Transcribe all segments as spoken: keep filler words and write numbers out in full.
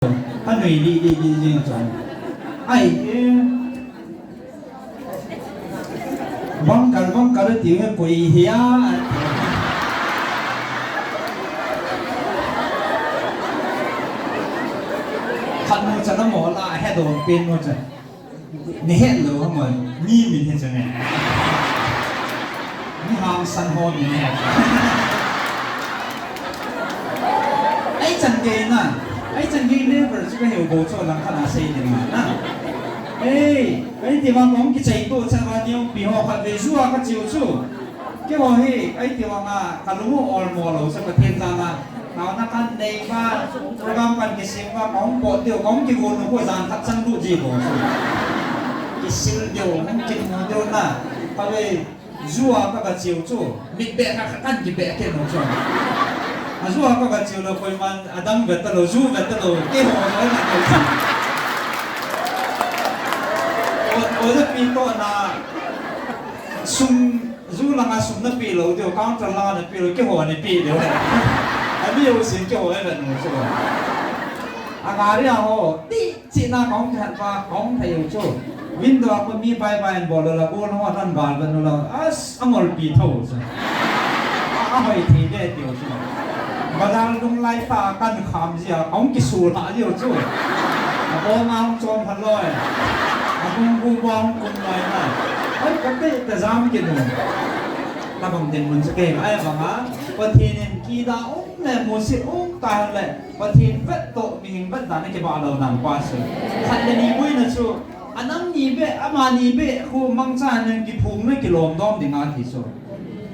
Anui li li li li chun. Ai, eh. Vangkal, vangkal ti nge koi hia. Khat nu chun amo la he do pen nu chun. Ni het lou hamo, ni min he chun e. Ni hangsan ho min he. Ai chan gei na. Ai chan gei level chu ka heu bou chu lang khat a sei ding na. Ei, kai ti vang kong kichai to cha va niu pi ho khat ve ju a ka chiu chu. Keiho hi, ai ti vang a, ka lung u ol mo lou chu Pathen jal a. Taona kan nei va, program kan kisem va, kong pot diu, kong kigon u ko jan khat chan lu ji bou chu. Kisil diu, kong kin mo diu na. Ka ve, Ju a ka ka chiu chu, mit beh kha kha kan ki beh ke no chu. A ju a ka ka chiu lou koiman, a dang vet ta lou, ju vet ta lou, keiho lou na ko chu. O, o le pi to na, sum, ju langa sum na pe lou diu, counter langa na pe lou, keiho na pe diu. A mi u sin keiho vet no chu. A gari a ho, ti China kong kihat va kong thei u chu. Window a kon mi bye bye an bol lou la, bol lou a nan bal ban lou la. As, angol pi tho chu. A, ahoi thei de tiu chu. Bazar dung lai ta kan kham jia, kong kisul ha jiu chu. A bol ma hong chom phan loi. A bung bu bong kun loi na. Ai, ka te ta jam ki nu. Ta bang den mun chu ke, ai bang a. Pathen in kida um le, musit um ta le. Pathen vet toh mihing vet dan a kibah lou nam pa chu. Khat le ni boina chu, anam ni beh, ama ni beh, khu mangcha nang kiphung na kilom dom ding a ti chu.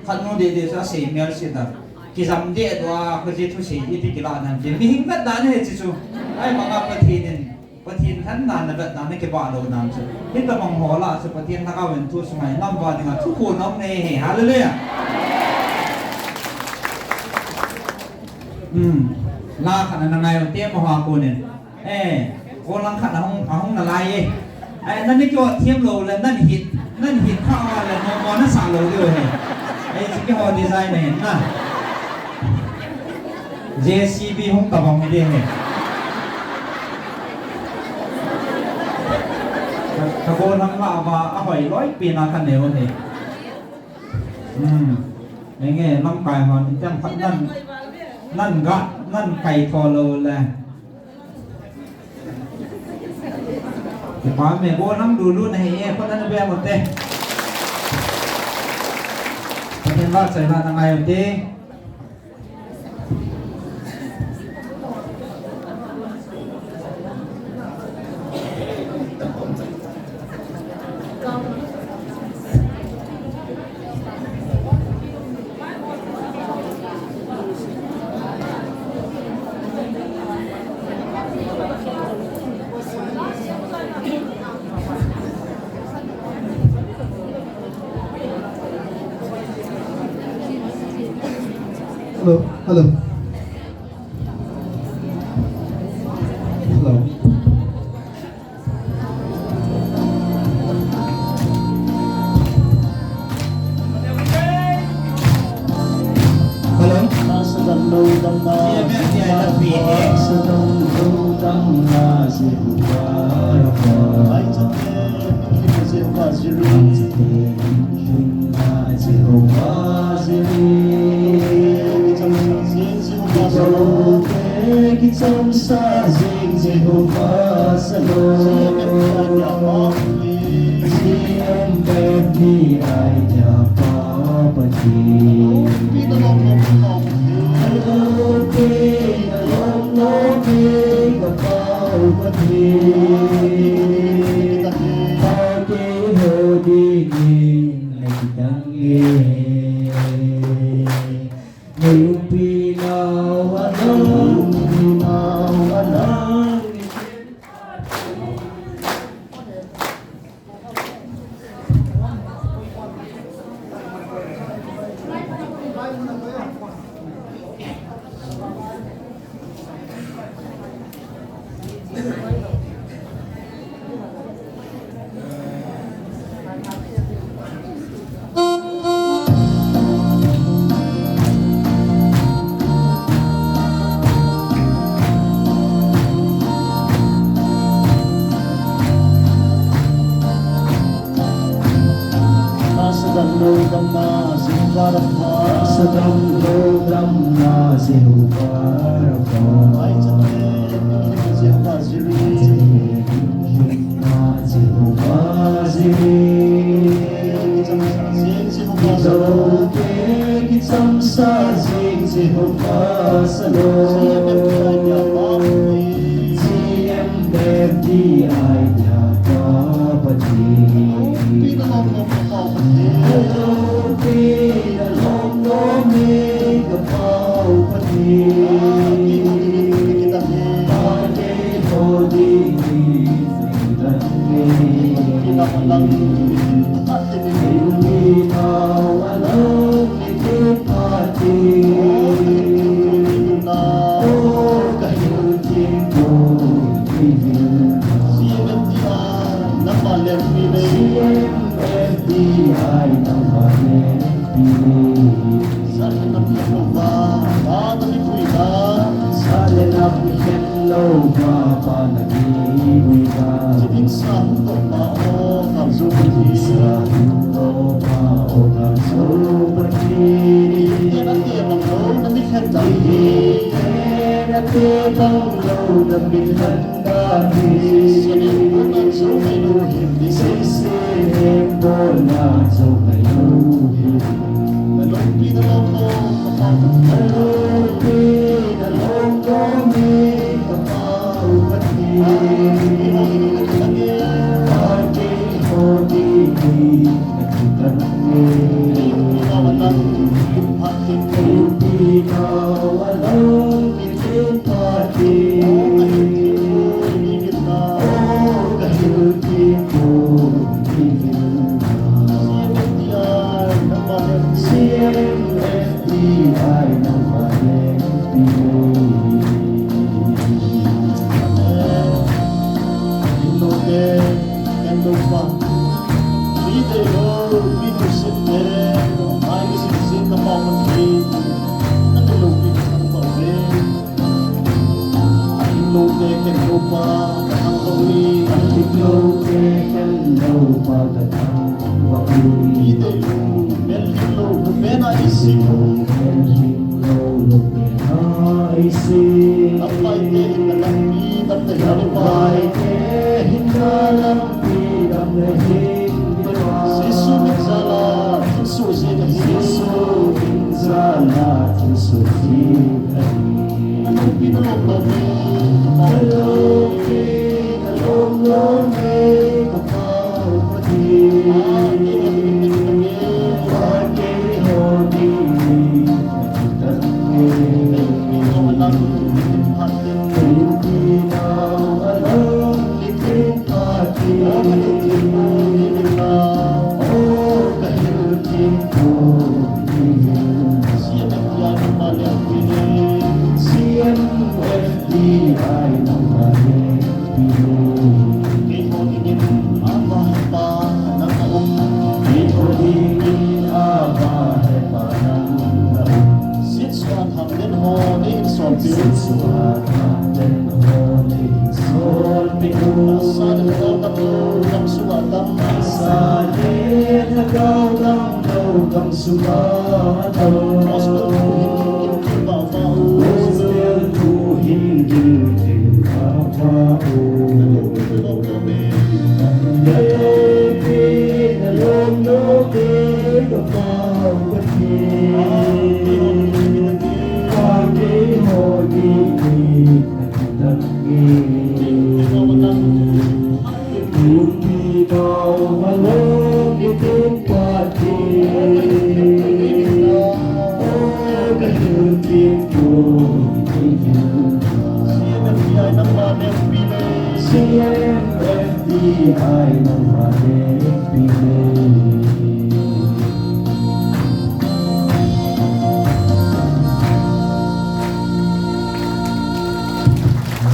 Khat nu de de chu asei mel si ta. Kijam de do a, khu ji thu sei iti kila nam ti. Mihing vet dan a he chi chu. Ai manga Pathen in, Pathen than dan a vet dan a kibah lou nam chu. Hita bang ho la chu Pathen na ka ven thu sungai nam va ding a thu khu nom nei he. Hallelujah. Hmm. La khat na ngai u te mo ha ko ne. Eh, ko lang khat na hung, a hung na lai e. Ai, nan ni kyo thiam lou le, nan hit, nan hit kha wa le, mo, mo na sa lou diu he. Ai, si ki ho design ne na. J C B hung ta bang de he. Ka, ka ko lang la ba, a hoi loi pi na ka neo he. Hmm. Enge, lamkai hon, item khat nan, nan ga, nan kai tho lou le. Kipa me bo nang du lu na he, e, khat nan be mo te. Pathen ba chai na na ngai te. Hello, hello. Hello. Hello. Jehovah Jireh. Kichom sa jing Jehovah Shalom. J M F D I Japa Pathen. Alo te, alo te, kapau Pathen. Pau te ho dingin, ai kitang e.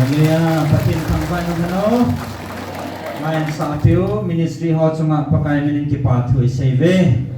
Hallelujah. Pathen thangvah in umhen o. Ngai in sah piu, ministry ho chunga Pakai min in kipa thu isei uve.